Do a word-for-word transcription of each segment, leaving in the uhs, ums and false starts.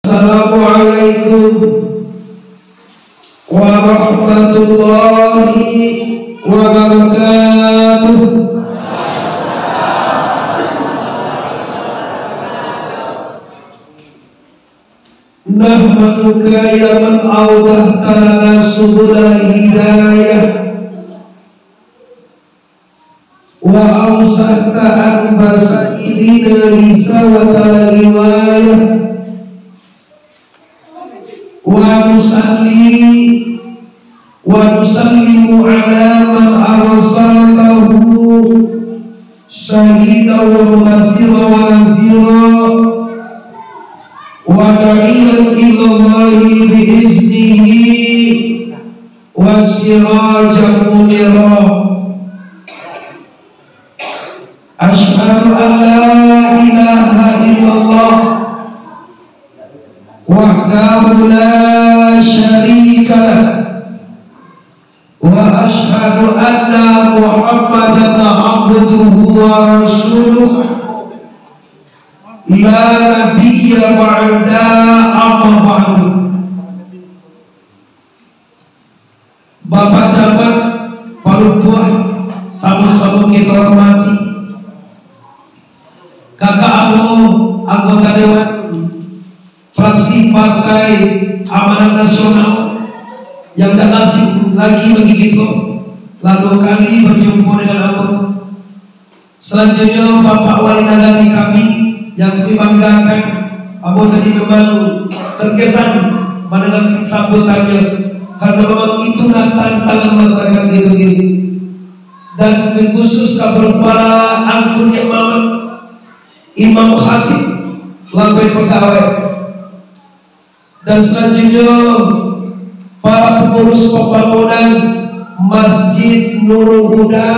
Assalamualaikum warahmatullahi wabarakatuh. Nahmaduka ya man awdahtana subulal hidayah, wa ausahta an basairina risawatal riwayah, wa nusalli wa nusallimu ala man arsaltahu syahidan wa mubasyiran wa nadhira, wa da'iyan ilallahi bi iznihi, wa sirajan munira. Asyhadu an la ilaha illallah wahdahu la syarika lah, wa asyhadu anna Muhammadan abduhu wa rasuluh, la nabiyya ba'da, amma ba'du. Bapak Camat Palupuah, samo-samo kito hormati. Kakak ambo, anggota Dewan Fraksi Partai Amanat Nasional, yang dak asing lagi bagi kito, lah duo kali bajumpo dengan ambo. Salanjuiknyo, Bapak Wali Nagari kami yang kami banggakan, ambo tadi memang terkesan mandangakan sambutannya, karena memang itulah tantangan masyarakat kito kini. Dan khusus ka Kepala Angku Niak Mamak, Imam Khatib, Labai Pagawai, dan salanjuiknyo, para pangurus pambangunan Masjid Nurul Huda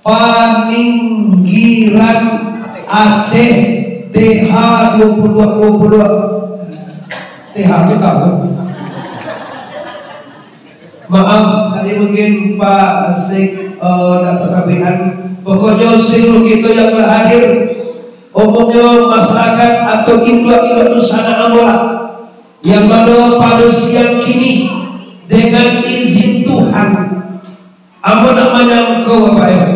Paninggiran Ateh, T H dua puluh dua, dua puluh dua. T H tu tahu. Maaf, tadi mungkin Pak Asik, eh, dak tasampaikan. Pokoknyo, seluruh kito yang berhadir, umumnyo masyarakat atau induak-induak dunsanak ambo lah, yang mano pado siang kini, dengan izin Tuhan, ambo dak manyangko, Bapak Ibu,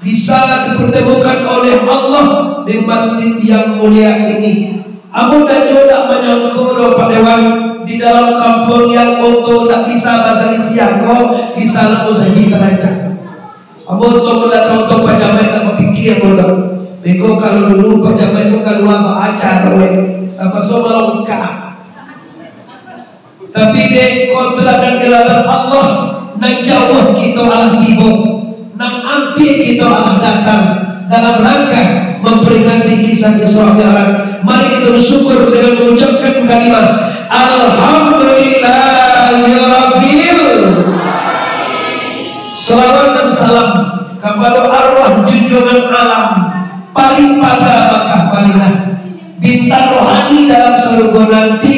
bisa dipertemukan oleh Allah di masjid yang mulia ini. Ambo dak juo dak manyangko doh, Pak Dewan, di dalam kampuang yang oto dak bisa basalisiah ko, bisa lah musajik sarancak. Ambo untuak balakang untuak Pak Camat lah bapikia ambo tu. Beko kalau dulu Pak Camat tu kalua baacara, weh. Tapaso malongkak. Tapi dek kodrat dan iradat Allah, nan jauah kito alah tibo, nan ampia kito alah datang dalam rangka mamperingati kisah Isra Mi'raj. Mari kito basyukur dengan mangucapkan kalimah, Alhamdulillahirabbil. Salawat dan salam kapado arwah junjuangan alam, paling paga Makah Madinah, bintang rohani dalam sarugo nanti,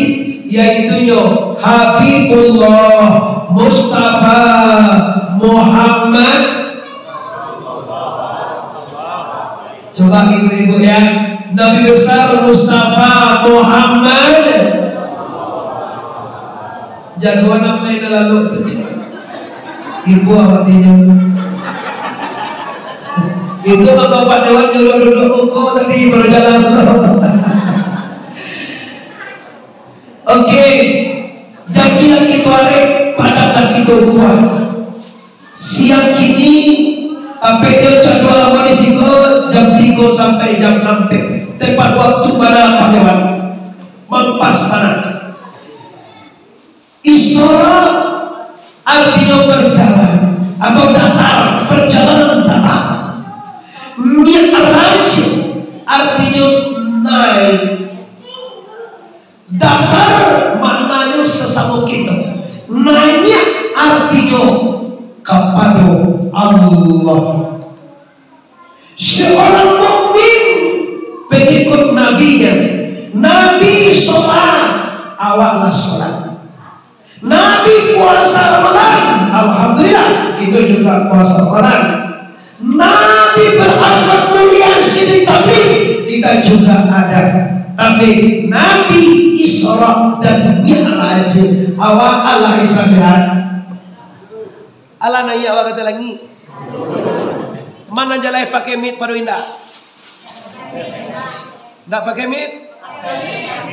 yaitunyo Habibullah Mustafa Muhammad. Coba ibu-ibu ya, Nabi Besar Mustafa Muhammad. Jagoan apo nan lalu tu, cik? Ibu awak dia. Itu mah Bapak Dewan nyuruh duduk muko tadi, baru jalan. Oke, jadi nan kito arek, padan nan kito buah. Siang kini, apeknyo jadwal ambo di siko jam tigo sampai jam ampek. Tepat waktu bana, Pak Dewan. Mampas bana. Isra artinyo berjalan atau datar, perjalanan datar. Mi'raj artinyo naik. Datar maknanyo sasamo kito. Naik artinyo kapado Allah. Seorang mukmin, pengikut Nabi-Nya, Nabi sholat, awaklah sholat. Nabi puasa Ramadan, alhamdulillah, kita juga puasa Ramadan. Nabi berakhlak mulia, syirik tabligh, kita juga ada. Tapi Nabi Isra dan Mi'raj. Awak alah Isra Mi'raj. Alah naiak awak ka ateh langik. Mano jaleh pakai mic pado indak? Ndak pakai mic?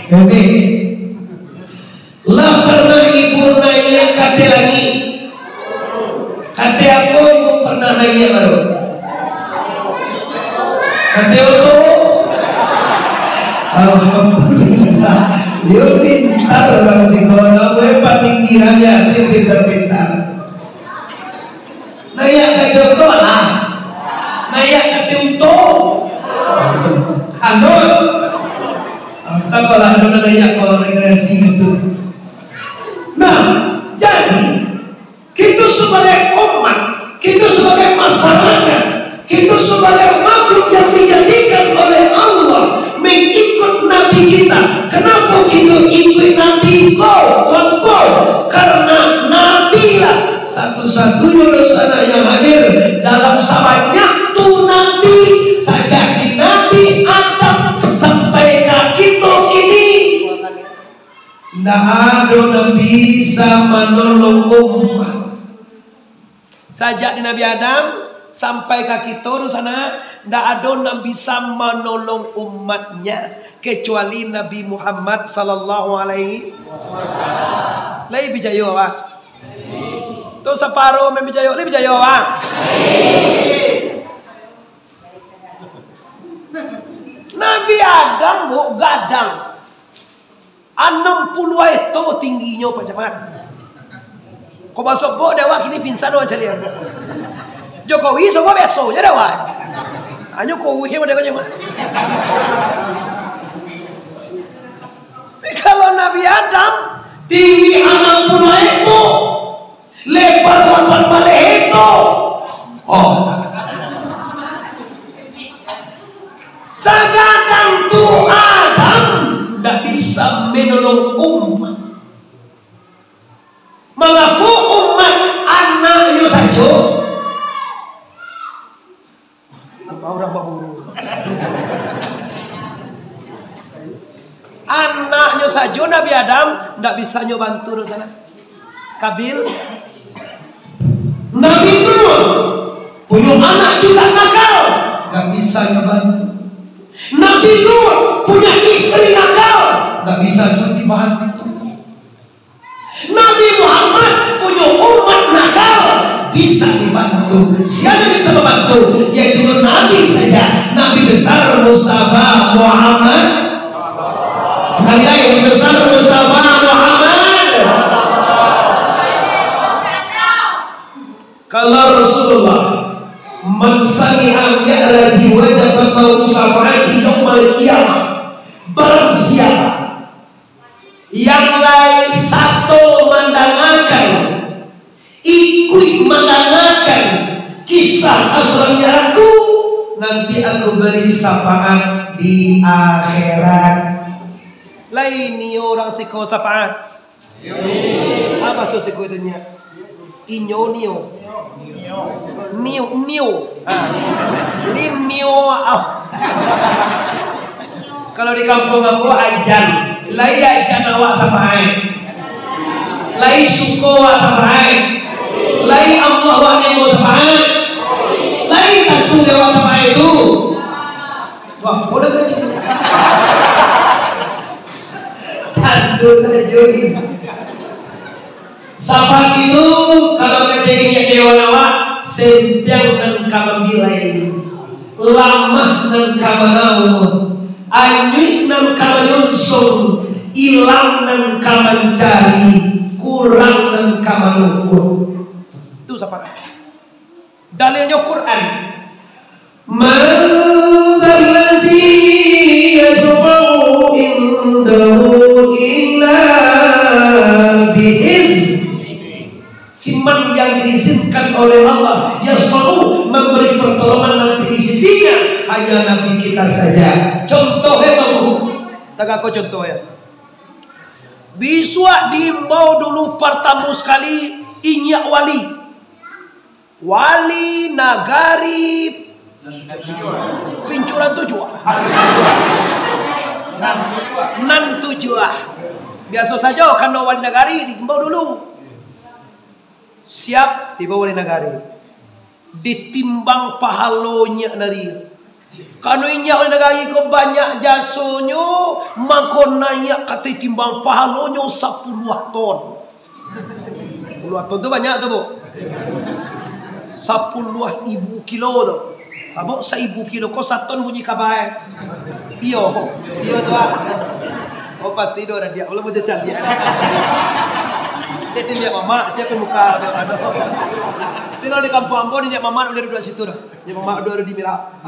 Pakai mic. Lah pernah ibu naiak ka ateh langik? Ka ateh apo ibu pernah naiak baru? Ka ateh oto? Alhamdulillah. Yo pintar urang siko, namo e patinggian ya, dia pintar-pintar. Naiak ka ateh oto lah. Naiak ka ateh unto. Alun. Ah, tak apalah, ado nan naiak ko rekreasi ka situ. Nah, jadi, kito sabagai umat, kito sabagai masyarakat, kito sabagai makhluk yang dijadikan oleh Allah mangikuik Nabi kita. Kenapa kito ikuik Nabi ko, tuan ko? Karena Nabi lah satu-satunyo dunsanak yang hadir dalam sabanyak tu Nabi, sajak di Nabi Adam sampai ka kito kini. Ndak ado nan bisa manolong umat. Sajak di Nabi Adam sampai ka kito tu sana, ndak ado nan bisa manolong umatnya, kecuali Nabi Muhammad sallallahu alaihi wasallam. Lai picayo, Pak? Tu saparo main picayo, lai picayo, Pak? Nabi Adam, bu, gadang. Anam puluah eto tingginyo, Pak Camat. Kok basobok dek awak kini pingsan awak caliak. Jokowi sobok biaso je dek awak. Hanyo kuruih yang model ko je, Mak. Tapi kalau Nabi Adam tinggi anam puluah eto, lebar lapan baleh eto. Oh. Sagadang tu Adam ndak bisa menolong umat. Mangapo umat anaknyo sajo? Urang baburu. Anaknyo sajo Nabi Adam ndak bisa nyo bantu doh sanak. Kabil. Nabi Nuh punyo anak juga nakal, ndak bisa nyo bantu. Nabi Lut punyo istri nakal, ndak bisa nyo dibantu. Nabi Muhammad punyo umat nakal, bisa dibantu. Siapa yang bisa membantu? Yaitu Nabi saja, Nabi besar Mustafa Muhammad. Sekali lagi, Nabi besar Mustafa Muhammad. Kalau Rasulullah, "Man sami'a mi'raji wajabat lahu syafa'ati yaumal qiyamah." Barang siapa yang lai sato mandangakan, ikuik mandangakan kisah Asra Mi'rajku, nanti aku beri syafaat di akhirat. Lai nio urang siko syafaat? Apa maksud siko itu nyo? Inyo nio. Nio, nio. Ah. Lin nio. Ah. Kalau di kampuang ambo ajan, lai ajan awak syafaat. Lai suko awak syafaat. Lai Allah awak nemo syafaat. Lai tantu dek awak syafaat itu. Wah, boleh tadi. Tantu sajo ni. Sabab itu, kalau kecek inyo dewan awak, sentiang nan ka mambilai, lamah nan ka manawua, anyuik nan ka manyonsong, ilang nan ka mancari, kurang nan ka manukun. Tu sapa? Dalilnyo Quran. "Man zallazi yasyfa'u indahu illa bi'iznih." Siman yang diizinkan oleh Allah, yasyfa'u, memberi pertolongan nanti di sisinya, hanya Nabi kita saja. Contoh, eh, Tuanku. Tagako contoh, ya. Bisuak diimbau dulu partamo sakali, inyiak wali. Wali nagari Pincuran Tujuah. Nan Tujuah. Biaso sajo, karano wali nagari diimbau dulu. Siap, tibo wali nagari. Ditimbang pahalo nyiak nari. Karano inyiak wali nagari ko banyak jasonyo, mangko naiak ka titimbang pahalonyo sapuluah ton. Sapuluah ton tu banyak tu, Bu. Sapuluah ibu kilo tu. Sabab saibu kilo ko saton bunyi kabai. Iyo, iyo tu ah. Oh, pasti do radiak, kalau macam caliak. Jadi dia mamak, siapa muka tu, aduh. Tapi kalau di kampung ambo, dia mamak udah duduk situ dah. Dia mamak udah di mirak.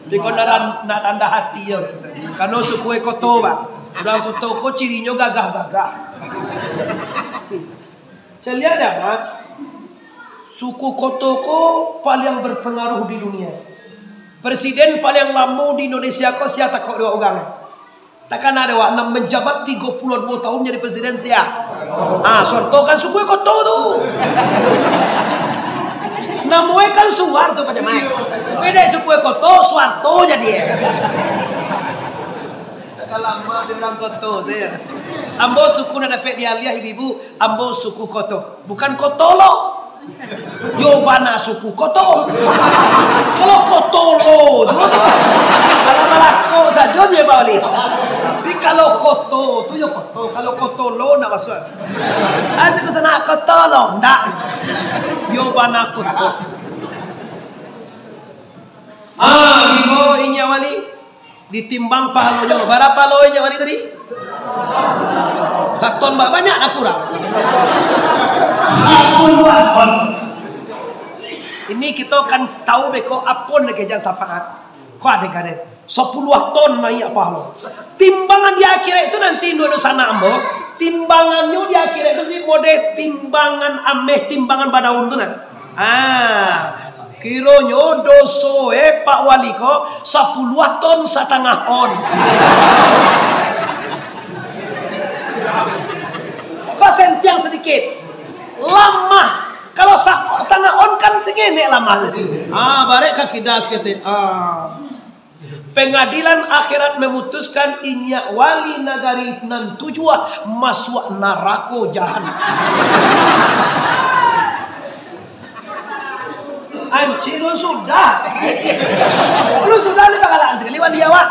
Di kau nak ran-, nak randah hati yo. Karano suku e koto, Pak. Urang koto ko cirinyo gagah-gagah. Caliak dah, Pak. Suku koto ko paliang berpengaruh di dunia. Presiden paliang lamo di Indonesia ko sia takok dek urang. Takana dek awak, nan manjabat tigo puluah duo tahun jadi presiden sia? Ah, Soeharto kan suku e koto tu. Namo e kan Suwar tu, Pak Jamal. Beda suku e koto, Soeharto jadi e. Takana lamo di urang koto sia. Ambo suku nan dapek dialiah ibu-ibu, ambo suku koto. Bukan koto lo. Yo bana suku koto. Kalau koto lo tu, tu. Kalau balako sajo dia bali. Tapi kalau koto tu yo koto. Kalau koto lo ndak masuak. Ah, suku sanak koto lo, ndak. Yo bana koto. Ah, ibo inyiak wali. Ditimbang pahalonyo. Bara pahalo inyiak wali tadi? Saton ba-, banyak nak kurang? Sapuluah ton. Ini kito kan tahu beko apo nan kejan syafaat. Ko ado kan, eh? Sapuluah ton naiak pahalo. Timbangan di akhirat tu nanti, indu dunsanak ambo, timbangannyo di akhirat tu ni model timbangan ameh, timbangan badaun tu nah. Ah, kironyo doso e Pak Wali ko sapuluah ton satangah on. Ko sentiang sadikit. Lamah. Kalau sa-, satangah on kan sangenek lamah tu. Ah, barek ka kida saketek. Ah. Pengadilan akhirat memutuskan inyiak wali nagari nan tujuah masuak narako jahanam. Anci, lu sudah. Lu sudah, lu bakalaan sakali wali awak.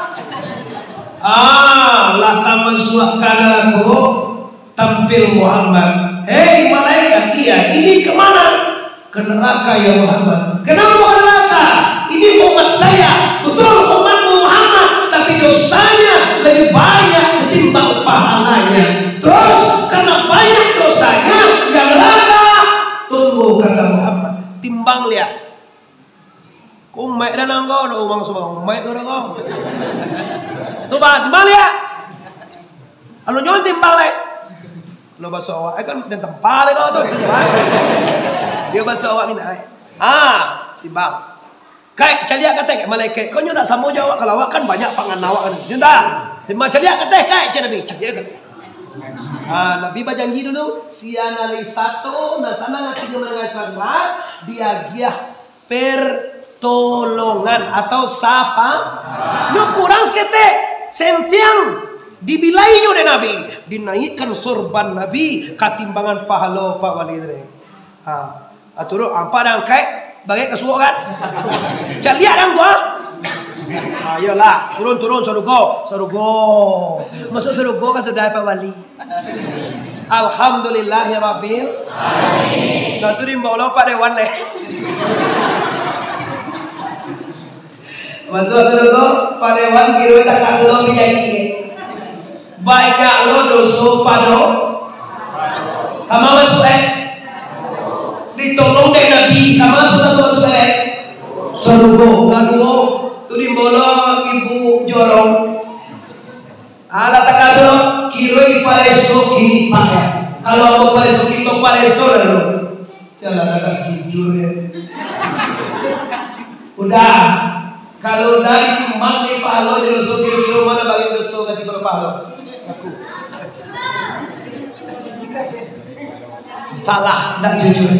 Ah, lah ka masuak ka narako. Tampil Muhammad, "Hei malaikat, iya, ini ke mana?" "Ke neraka, ya Muhammad." "Kenapa ke neraka?" "Ini umat saya." "Betul, umatmu Muhammad, tapi dosanya lebih banyak ketimbang pahalanya." "Terus, karena banyak dosanya, ya neraka." "Tunggu," kata Muhammad. Timbang liak. Ko umaik dah nangko, dah urang surang umaik ko dah ko. Tu bah, timbang liak. Alun nyo timbang lai. Lo baso awak, eh, kan den tempa lai ko tu, tu bah. Dio baso awak minai. Ha, timbang. Kaik, caliak kateh, malaikat. Ko nyo ndak samo jo awak, kalau awak kan banyak pangan awak kan. Nyo ndak. Timbang caliak kateh, kaik, caliak Nabi, caliak kateh. Ha, Nabi bajanji dulu, sia nan lai sato, nan sanang atinyo mandanga Islam, diagiah pertolongan atau sapa. Nyo kurang saketek, sentiang dibilainyo dek Nabi, dinaikkan sorban Nabi ka timbangan pahalo Pak Wali tadi. Ha, ha, turun, ampak dah angkaik, bagek ka suok kan? Caliak dah tu, ha? Ha, iyolah, turun, turun, sarugo, sarugo. Masuk sarugo kan sudah Pak Wali. Alhamdulillahirabbil alamin. Nah, tu diimbau lo Pak Dewan leh. Masuk tu dulu, Pak Dewan kiro tak lo penyakit. Banyak lo doso pado. Kama masuk, eh? Ditolong dek Nabi, kama masuk, tak masuk, eh? Sarugo, kaduo, tu diimbau lo Ibu Jorong. Alah takah tu, kiro dipareso kini, Pak, ya. Kalau ambo pareso kito, pareso lah dulu. Sialah, takah jujur, ya. Udah. Kalau udah ditimbang ni pahalo jo doso, kiro-kiro ma nan bagi doso ganti pahalo? Aku. Salah, ndak jujur.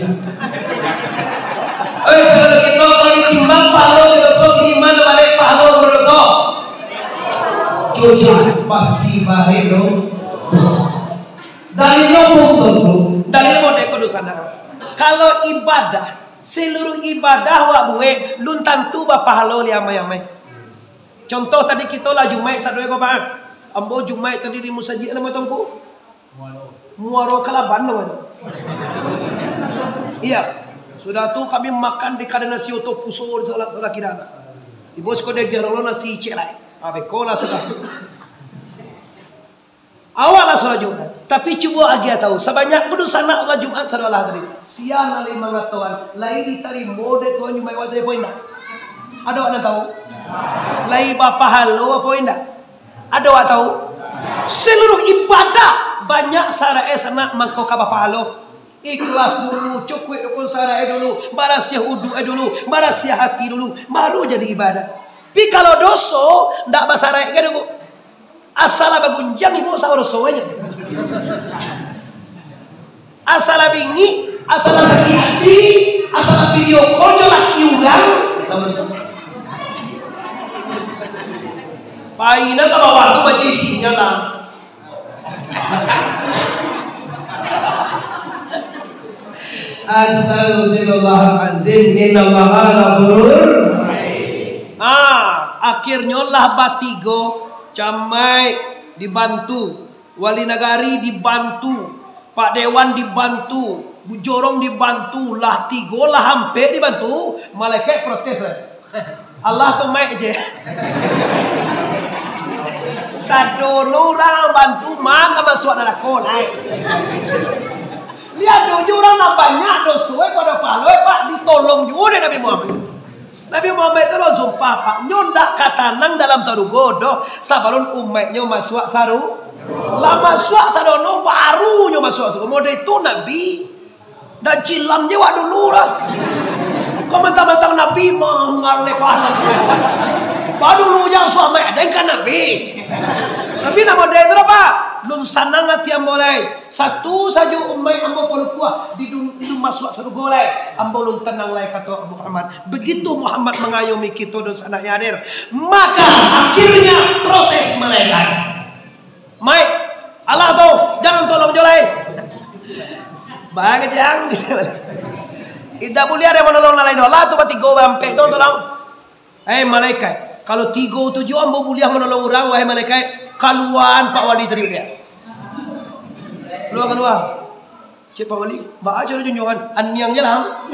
Oi, saudara kito, kalau ditimbang pahalo jo doso, kini ma nan baliak pahalo jo doso? Jujur, pasti baliak do-, doso. Sanak. Kalau ibadah, seluruh ibadah awak buek, lun tantu bapahalo lai amai-amai. Contoh tadi kito lah Jumaik sadoe ko, Pak. Ambo Jumaik tadi di musajik namo tongku? Muaro Kalaban namo tu. Iya. Sudah tu kami makan di kadai nasi oto puso di salah, salah kida tu. Ibo siko diagiah Allah nasi icek lai. Ah, beko lah sudah. Awak lah salat Jumaik. Tapi cubo agiah tahu, sabanyak ko dunsanak lah Jumaik sadolah tadi. Sia nan lai mangatoan, lai ditarimo dek Tuhan Jumaik awak tadi apo indak? Ado awak nan tahu? Lai bapahalo apo indak? Ado awak tahu? Seluruh ibadah banyak syarat sanak mangko ka bapahalo. Ikhlas dulu, cukuik rukun syarat dulu, barasiah uduak dulu, barasiah hati dulu, baru jadi ibadah. Tapi kalau doso, ndak basyarat ka dulu. Asal lah bagunjiang, ibo sabaraso aja. Asal lah bingik, asal lah sakik hati, asal lah video call jo laki urang. Paina ka bawah tu baca isinya lah. Astagfirullahalazim, innallaha ghafurur. Ah, akhirnyo lah batigo, Camaik dibantu, Wali Nagari dibantu, Pak Dewan dibantu, Bujorong dibantu, lah tigo, lah ampek dibantu, malaikat protes lah. Allah tu maik je. Sadono urang bantu, mako masuak narako lai. Liek tu jo urang nan banyak doso, eh, pado pahalo, eh, Pak, ditolong juo dek Nabi Muhammad. Nabi Muhammad tu lah sumpah, Pak, nyo ndak ka tanang dalam sarugo doh, sabalun umaiknyo masuak saru-, lah masuak sadono, baru nyo masuak sarugo. Model itu Nabi. Dak cilam je wak dulu lah. Kau mentang-mentang Nabi mangaleh pahala. Wak dulu jangan suamai, ado kan Nabi. Tapi nak model tu apa? Lun sanang hati ambo lai. Satu sajo umaik ambo parukuah di dun-, di dun masuak sarugo lai. Ambo lun tenang lai, kato Muhammad. Begitu Muhammad mangayomi kito dunsanak yang hadir, maka akhirnya protes malaikat. Maik, alah tu, jangan tolong jo lai. Bang kecang, bisa balik. Indak buliah dek manolong nan lain. Alah tu batigo, baampek tu tolong. Eh, malaikat, kalau tigo tu jo ambo buliah manolong urang, wahai malaikat, kaluaan Pak Wali tadi liek. Kalua, kalua. Cek Pak Wali, baa caro junjuangan? Aniang je lah.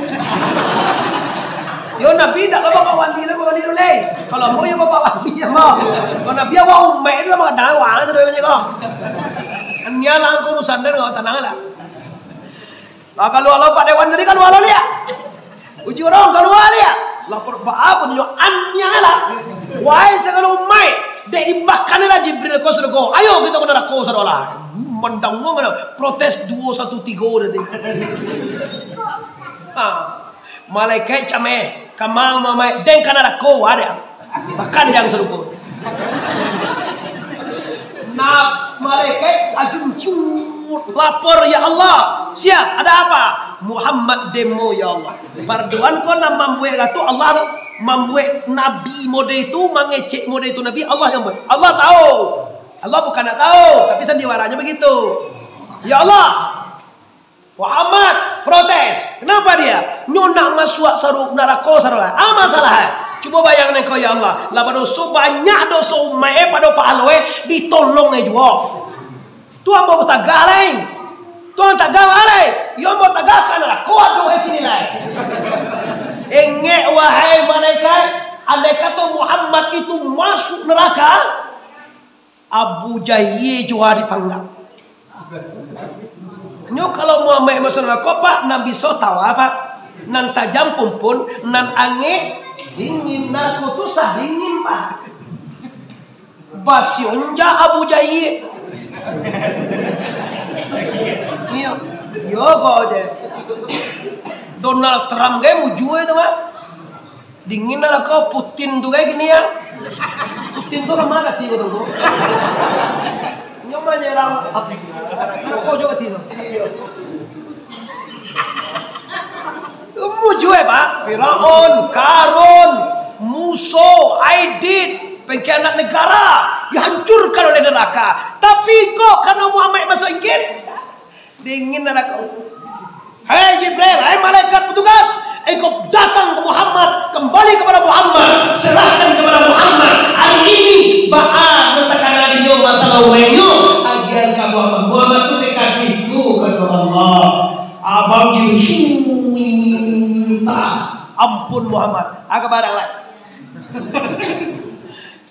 Yo, Nabi ndak ka Bapak Wali lah, Pak Wali tu lai. Kalau ambo yo Bapak Wali je mah. Kalau Nabi awak umaik tu mah, dah wang sudah banyak kau. Aniang lah, angku urusan dah, kau tanang lah. Lah, kalua lo Pak Dewan tadi, kalua lo liek. Uji urang kalua liek. Lapor baa ko nyo aniang lah. Wahai sagalo umaik, dek dimakan lah Jibril ko sarugo. Ayo kito ka narako sadolah. Mandanga mano protes duo satu tigo tadi. Ha. Malaikat cameh, kamang mamaik, den ka narako, ado. Bahkan jang sarugo. Nah, malaikat ajun ciut, lapor, "Ya Allah, siap, ada apa?" "Muhammad demo, ya Allah." Parduan ko nan mambuek ratu Allah tu, mambuek Nabi mode itu, mangecek mode itu Nabi, Allah yang buat. Allah tahu. Allah bukan nak tahu, tapi sandiwaranya begitu. "Ya Allah, Muhammad protes. Kenapa dia? Nyo nak masuak saru-, narako sarulah. Ah, masalah, eh? Cubo bayangkan engkau, ya Allah. Lah badoso banyak doso umaik, eh, pado pahalo, eh, ditolong, eh, juo. Tu ambo batagah lai. Tu ambo tagah lai. Yo ambo tagah ka narako ado, eh, kini lai." Engek, wahai malaikat, andai kato Muhammad itu masuk neraka, Abu Jahia juo dipanggang. Nyo kalau Muhammad masuk narako, Pak, nan biso tawa, Pak. Nan tajam pumpun, nan angek dingin. Narako tu sadingin, Pak. Basionja Abu Jahia. Iyo, iyo ko je. Donald Trump ge mujua itu, Pak. Dingin lah ko Putin tu kayak gini ya. Putin tu lamah hati ko tu. Nyo manyerang. Ko jo hati tu. Mujua, Pak. Firaun, Karun, Muso, Aidid, pengkhianat negara, dihancurkan oleh neraka. Tapi kok karena Muhammad masuk inggil? Dingin lah ko. Hai Jibril, hai malaikat petugas, engkau datang ke Muhammad, kembali kepada Muhammad, serahkan kepada Muhammad. Hari ini, baa nan takana dinyo masalah umainyo, agiahan ka Muhammad. Muhammad tu kekasihku, kata Allah. Abang Jibril, syuuuta, ampun Muhammad. Agak barang lah.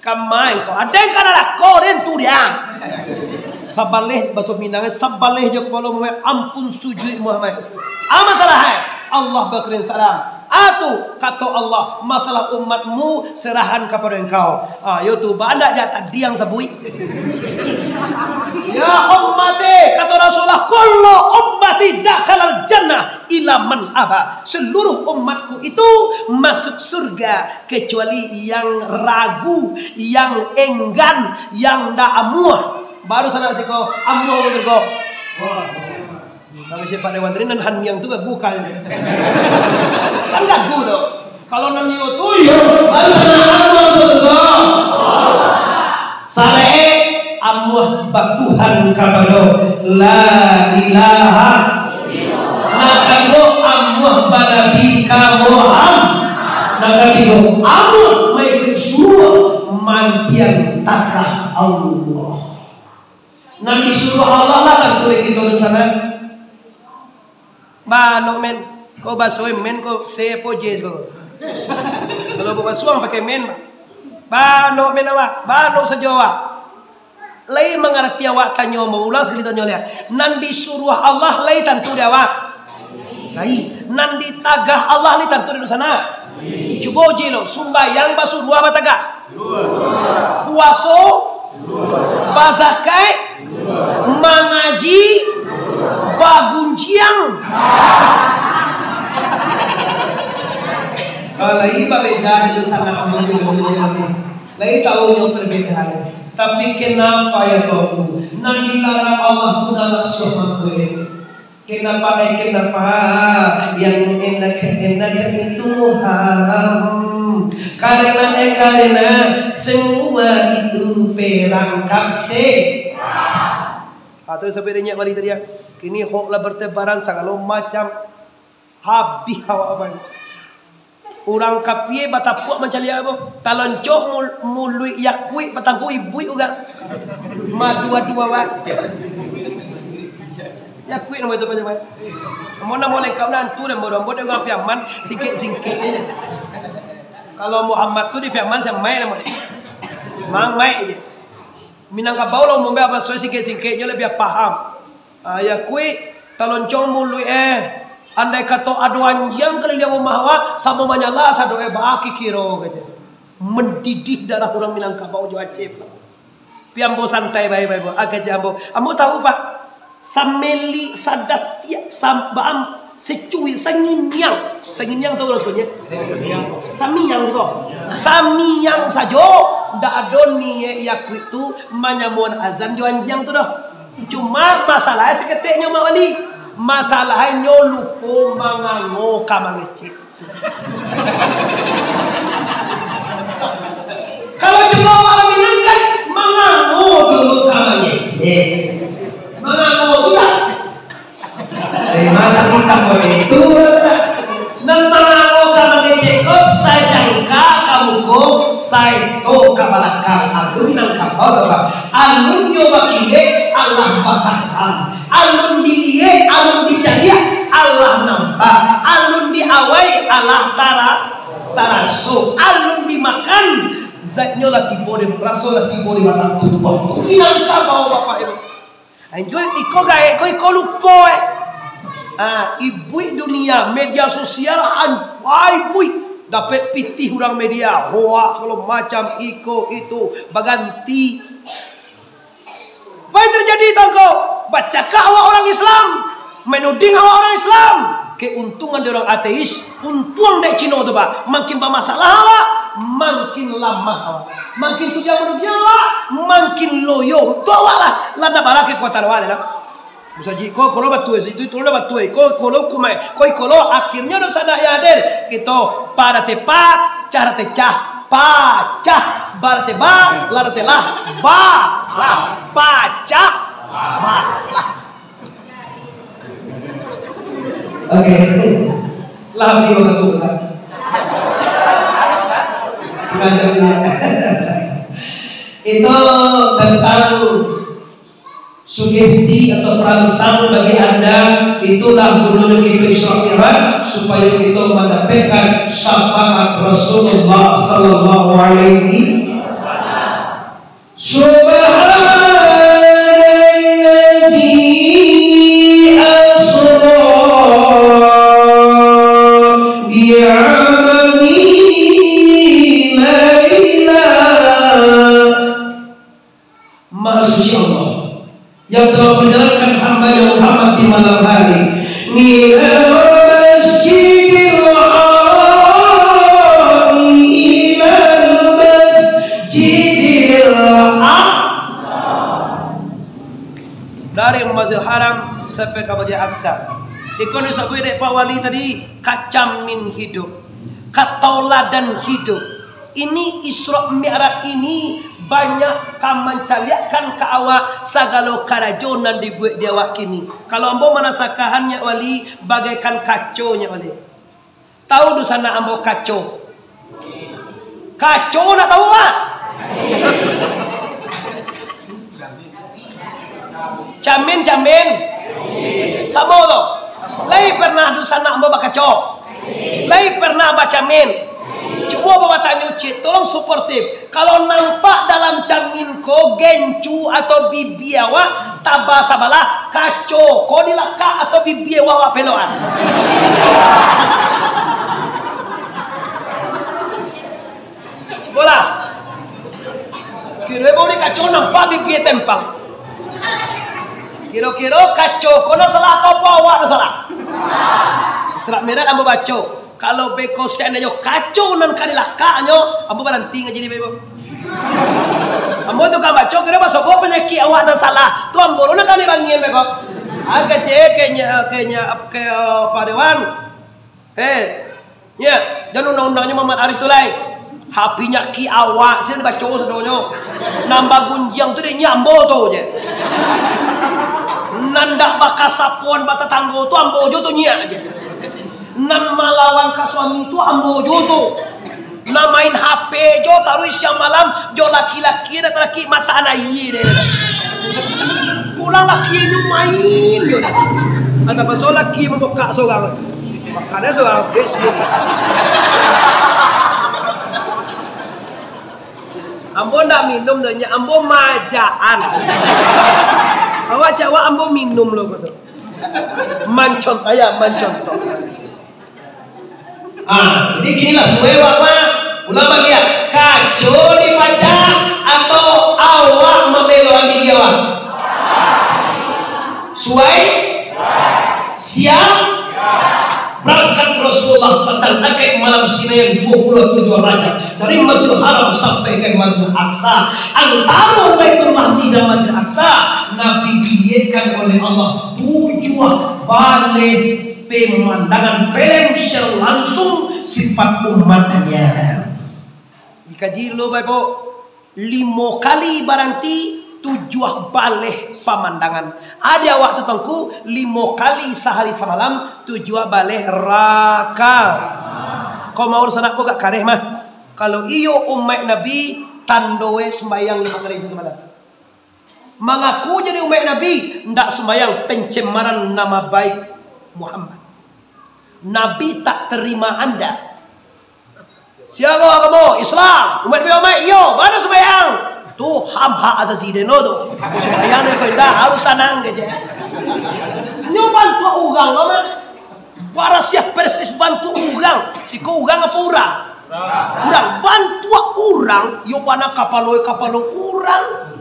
Kamai ko, ado nan ka nalako den tu dia. Sabaleh, baso Minang, sabaleh jo kapalo Muhammad, ampun sujuik Muhammad. Ah, masalah hai, Allah bakarian salam. Ah, tu, kato Allah, masalah umatmu serahan kapado engkau. Ah, yo tu, banyak ja tadi yang sabuik. Ya ummati, kato Rasulullah, kullu ummati dakhalal jannah illa man aba. Seluruh umatku itu masuk surga kecuali yang ragu, yang enggan, yang ndak amuah. Baru sanak siko, amuah masuk surga. Bang Cik Pak Dewan tadi nan haniang tu gagu kali. Kan gagu tu. Kalau nan iyo tu, iyo. Baru sanak amuah masuk surga. Sarek amuah batuhan kapado la ilaha. Nan kaduo amuah banabi ka Muhammad. Nan katigo amuah maikuik suruah mantiang takah Allah. Nan disuruah Allah lah tantu dek kito tu sanak. Banok men, ko baso men ko se po je ko. Kalau basuang pakai men, banok men awak, banok sajo awak. Lai mangarati awak tanyo, maulang sakali tanyo liak. Nan disuruah Allah lai tantu di awak. Lai, nan ditagah Allah lai tantu di sana. Cubo je lo, sumbayang basuruah batagah. Puaso, bazakat, mangaji, bagunjiang. Lai babeda di sana. Lai tahu nyo perbedaan. Tapi kenapa ya Tuhanku? Nan dilarang Allah tu dalam suatu. Kenapa, eh, kenapa yang enak-enak itu haram? Karena, eh, karena semua itu perangkap se-, ah, tu sampai dia nyak balik tadi ya. Kini hoax lah bertebaran sagalo macam. Habih awak abang. Urang kapie batapuak mancaliak apo? Talonco mul-, muluik yakuik patangku ibuik urang. Madu-adu awak. Yakuik namo itu panjang. Ambo namo lengkap nah antu dan bodoh-bodoh dengan Piaman, singkek-singkek aja. Kalau Muhammad tu di Piaman samaik namo. Mamaik aja. Minangkabau lah umum be, apa suai singkek-singkeknyo labiah paham. Ah, yakuik, taloncong muluik eh. Andai kato ado anjiang kaliliang rumah awak, samo manyala sado eh, baa kikiro, kato. Mendidih darah urang Minangkabau jo Aceh. Pi ambo santai bae, bae, bae. Ah, kato ambo, ambo tahu, Pak. Sameli, sadatiak, sam-, baam, secuil, sanginiang. Sanginiang tahu urang Sukun? Samiang siko. Samiang sajo, ndak ado niaik yakuik tu manyamoan azan jo anjiang tu doh. Cuma masalahnyo saketeknyo, Mak Wali. Masalahnyo lupo mangango ka mangecek. Kalau cuma awak Minang kan mangango dulu ka mangecek. Mangango tu lah. Dari mata kita begitu. Nan mangango ka mangecek ko sajangka ka muko, saeto ka balakang. Aku Minangkabau tu, Pak. Alunnyo bakilek, alah bakalam. Alun diliek, alun dicaliak, alah nampak. Alun diawai, alah tara-, taraso. Alun dimakan, zatnyo lah tibo di, raso lah tibo di batang tubuah. Minangkabau, Bapak Ibu. Anjo iko gaek ko, iko lupo, eh. Ah, ibuik dunia, media sosial, an-, wah, ibuik. Dapek pitih urang media, hoax, sagalo macam, iko, itu, baganti. Apa yang terjadi, tangko? Bacakak awak urang Islam, menuding awak urang Islam. Keuntungan di urang ateis, untuang dek Cino tu, Pak. Makin bamasalah awak, makin lamah awak. Makin tudiang-manudiang awak, makin loyo. Tu awak lah, lah ndak bara kekuatan awak lah. Musajik ko, ko lo batua, situ, itu lo batua, ko, ko lo kumai, ko, iko lo, akhirnyo dosa dak yang hadir. Kito, pa date pa, cah date cah, pa, cah, ba date ba, la date lah, ba, lah, pa, cah, ba, lah. Oke. Lah, beri waktu, Pak. Sengaja punya. Itu tentang sugesti atau perangsang bagi Anda, itulah gunonyo kita Isra Mi'raj, supaya kita mendapatkan syafaat Rasulullah sallallahu alaihi wasallam. Subhanallazi asra bi'abdihi laila. Maha suci Allah yang telah menjalankan hamba-Nya Muhammad di malam hari. Minal masjidil haram ilal masjidil aqsa. Dari Masjidil Haram sampai ka Masjid Aqsa. Iko disabuik dek Pak Wali tadi, ka camin hidup, ka tauladan hidup. Ini Isra Mi'raj ini banyak ka mancaliakkan ka awak sagalo karajo nan dibuek di awak kini. Kalau ambo manasakahannyo, Wali, bagaikan kaco nyo, Wali. Tahu dunsanak ambo kaco? Kaco ndak tahu, Pak? Camin, camin. Samo tu. Lai pernah dunsanak ambo bakaco? Lai pernah bacamin? Cubo batanyo ciek, tolong suportif. Kalau nampak dalam camin ko gencu atau bibia awak taba sabalah, kaco ko dilakak atau bibia awak pelokan? Cubolah. Kiro bau di kaco nampak bibia tempang. Kiro-kiro kaco ko nan salah atau awak nan salah? Isra Mi'raj ambo baco. Kalau beko seandainyo kaco nan ka dilakaknyo, ambo baranti ngaji di beko. Ambo tukang baco, kiro basobok panyakik awak nan salah. Tu ambo lo nan ka dibangian beko. Ah, kecek, kenya, kenya, ke, eh, Pak Dewan. Eh, nya, jan undang-undangnyo Muhammad Arif tu lai. Hapi nyaki awak, sinan baco sadonyo. Nan bagunjiang tu dek nyo ambo tu je. Nan dak bakasapoan batatanggo tu ambo jo tu nyiak je. Nan malawan ka suami tu ambo jo tu. Nan main H P jo taruih siang malam jo laki-laki, dak laki mataan aia deh. Pulang laki nyo main jo. Ado paso laki mambukak sorang. Makanya sorang Facebook. Ambo ndak minum doh, nyo ambo majaan. Awak cawak ambo minum lo ko tu. Mancontoh, ya, mancontoh. Ah, jadi kini lah suai awak, Pak. Ulang baliak, kaco dipacah atau awak mambeloan diri awak? Suai? Siap? Berangkat Rasulullah patang akaik malam Sinayan dua puluh tujuh Rajab, dari Masjidil Haram sampai ka Masjidil Aqsa. Antaro Baitul Lahmi dan Masjidil Aqsa, Nabi diliekkan oleh Allah tujuah baleh pemandangan film secara langsung sifat umatnya. Dikaji lo, Bapak. Limo kali baranti, tujuah baleh pamandangan. Ado awak tu, Tuanku, limo kali sahari samalam, tujuah baleh raka. Kau mau sanak ko gak kareh mah. Kalau iyo umaik Nabi, tandoe sumbayang limo kali sahari samalam. Mangaku jadi umaik Nabi, ndak sumbayang, pencemaran nama baik Muhammad. Nabi tak terima Anda. Sia ko agamo Islam, umaik Nabi Muhammad, iyo, bana sumbayang. Tu ham hak azazi deno tu. Aku sumbayang ko indak, harus sanang ke je. Nyo bantuak urang lo mah. Barasiah persis bantuak urang. Siko urang apo urang? Urang. Bantuak urang, yo bana kapalo, kapalo urang.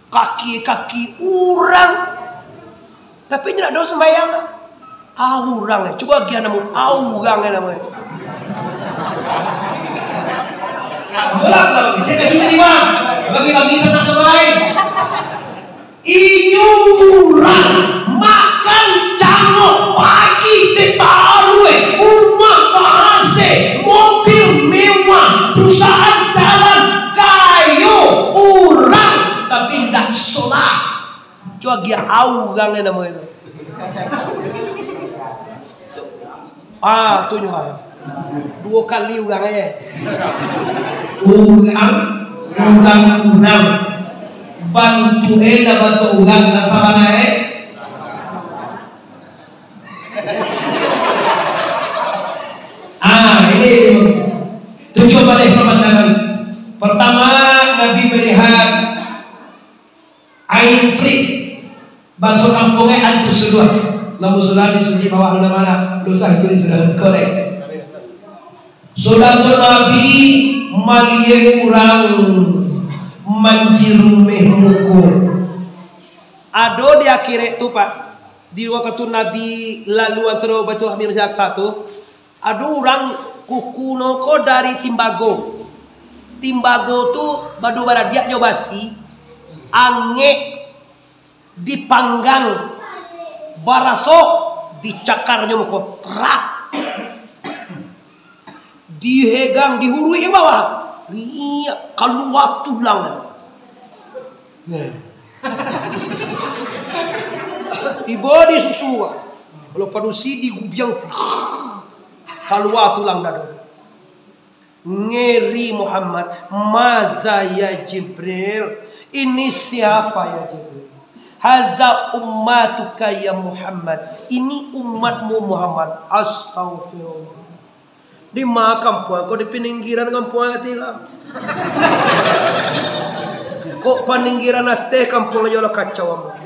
Kaki-kaki urang. Tapi inyo ndak ado sumbayang doh. Ah, urang, eh. Cubo agiah namo, ah, urang, eh, namo, eh. Bola, bola, cek ka siko, Bang. Bagi-bagi sanak ka lain. Inyo urang makan cangok pagi teh taruih, rumah bahaseh, mobil mewah, perusahaan jalan, kayo urang, tapi indak solat. Cubo agiah urang namo itu. Ah, tu nyo ah. Duo kali urang, eh. Urang, urang, urang. Bantu, eh, lah bantu urang, lah sabana, eh. Ah, ini tujuh baleh pamandangan. Pertama, Nabi melihat ain frit. Baso kampuang e antus sudah. Lamun sudah disuci bawah ulama lah. Dosa itu sudah kolek. Sudah tu Nabi maliek urang manjirumeh muko. Ado di akhirat tu, Pak. Di wakatu Nabi lalu antaro Baitul Hamid Masjid Aqsa tu, ado urang kuku no ko dari timbago. Timbago tu badu baradiak jo basi, angek dipanggang, baraso dicakarnyo muko, trak. Dihegang, dihuruik ka bawah. Riak, kalua tulang. Nah. Tibo di susu. Kalau padusi digubiang, kalua tulang dado. Ngeri Muhammad. Maza ya Jibril. Ini siapa ya Jibril? Haza ummatuka ya Muhammad. Ini umatmu Muhammad. Astagfirullah. Di ma kampuang ko, di pininggiran kampuang ati ka? Kok paninggiran ateh kampuang ajo lah kacau ambo.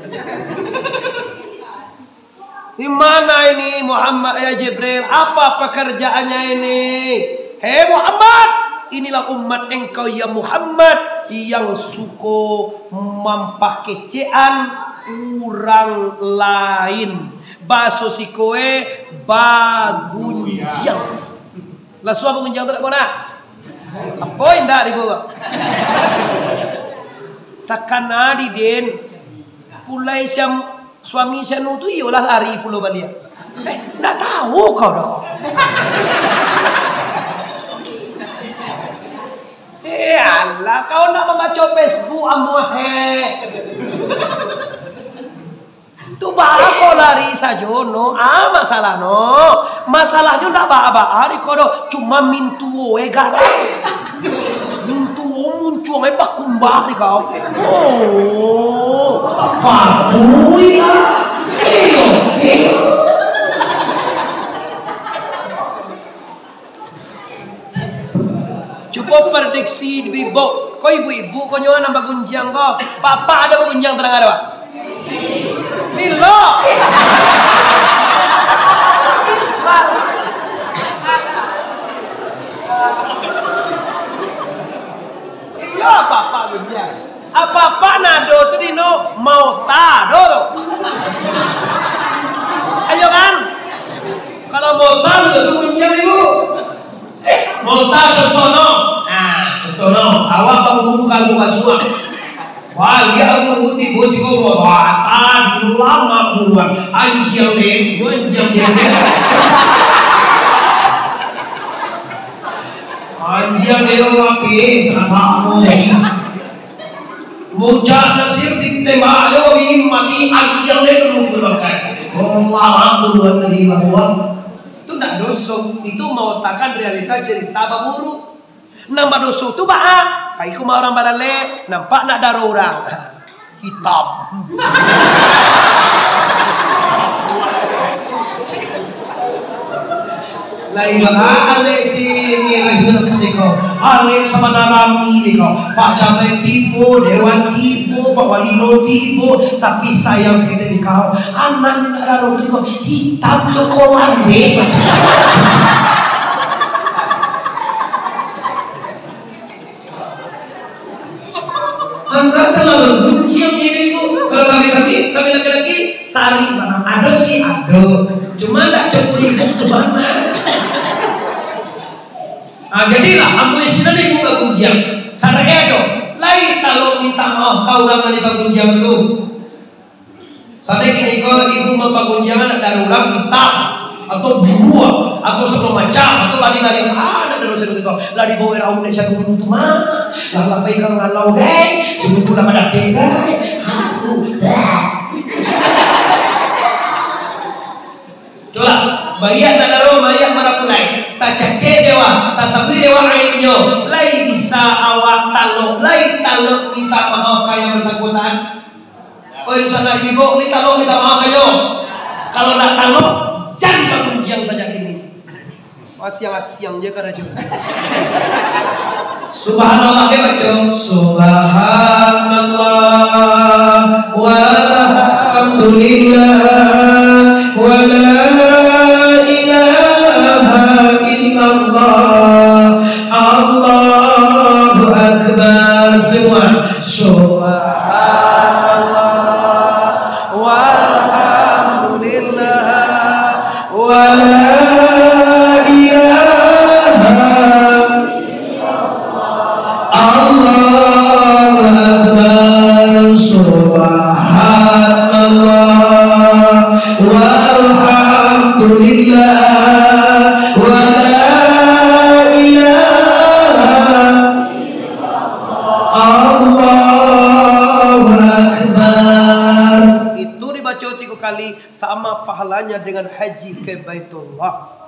Di mana ini Muhammad ya Jibril? Apa pekerjaannya ini? Hei Muhammad, inilah umat engkau ya Muhammad yang suko mampakecekan urang lain. Baso siko e bagunjiang. Lah suah bagunjiang tu dak pernah? Apo indak di bawah? Takana di den. Pulai siam suami sianu tu iyolah lari pulo baliak. Eh, ndak tahu kau doh. Eh, alah, kau nak mambaco Facebook amuah, eh. Tu baa kok lari sajo no, ah, masalah no. Masalahnyo ndak baa-baa di ko doh, cuma mintuo e garai. Mintuo muncuang e bakumbah di kau. Oh, bagus lah. Iyo, iyo. Cubo prediksi di ibu. Ko ibu-ibu ko nyo nan bagunjiang ko. Bapak ado bagunjiang tanang ado, Pak? Bilo? Bilo bapak gunjiang? Apa-apa nado tu dino mauta do tu. Ayo kan? Kalau mauta tu tu gunjiang ibu. Mauta contoh no. Nah, contoh no. Awak baburu kalau basuah. Wah, dia baburu tibo siko mauta di lama buruan. Anjiang deh, yo anjiang deh. Anjiang deh lo rapi, tanah kamu deh. Muncak Nasir ditembak, yo bi mati, anjiang deh dulu di belakang. Oh, lama buruan tadi babuang. Itu ndak doso, itu mautakan realita cerita baburu. Nan badoso tu baa? Pai ka rumah urang baralek, nampak ndak daro urang. Hitam. Lai baa alek si Mirah tu niko. Alek sabana rami niko. Pak Camat tibo, Dewan tibo, Pak Wali Ro tibo. Tapi sayang saketek di kau. Anak ni ndak daro tu niko. Hitam cokolat, deh. Anda telah bergunjiang ini, Bu. Kalau kami, kami, kami laki-laki, sari mana? Ada sih, ada. Cuma ndak contoh ibu tu mana. Ah, jadilah, ambo isinan ibu bagunjiang. Sari ado. Lai, kalau minta maaf, kau urang dari bagunjiang tu. Sadek kini ko ibu mampagunjiangan nak dari urang hitam, atau buruak, atau segala macam, atau lari-lari, ah, nak dari situ tu. Lari bawa rau nak siapa dulu tu, mah. Lah, lah, pai ka ngalau, gai. Cuma tu lah pada pai, gai. Aku, dah. Itulah. Baiak nak daro, baiak marapulai. Tacacek dewa, tasabui dewa aibnyo. Lai bisa awak talok, lai talok minta maaf ka yang bersangkutan? Oi, dusanak ibu, ni talok minta maaf ka inyo. Kalau nak talok, jan bagunjiang sajak kini. Asiang-asiang je karajo. Subhanallah, dia baca, "Subhanallah, walhamdulillah, wala ilaha illallah, Allahu Akbar." Semua, "Subhanallah, walhamdulillah, wala ilaha Allahu Akbar, subhanallah, walhamdulillah, wala ilaha Allahu Akbar." Itu dibaco tigo kali, sama pahalanya dengan haji ke Baitullah.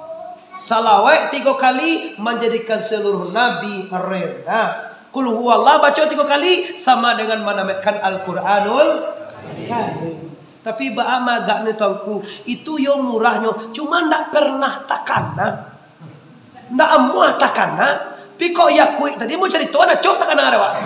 Salawat tigo kali manjadikan seluruh nabi reda. Kul huwallah baco tigo kali sama dengan manamaikkan Al-Quranul Karim. Tapi baa ma agaknyo, Tuanku, itu yo murahnyo, cuma ndak pernah takana. Ndak amuah takana. Pi kok Yakuik tadi mau carito, ndak acok takana dek awak.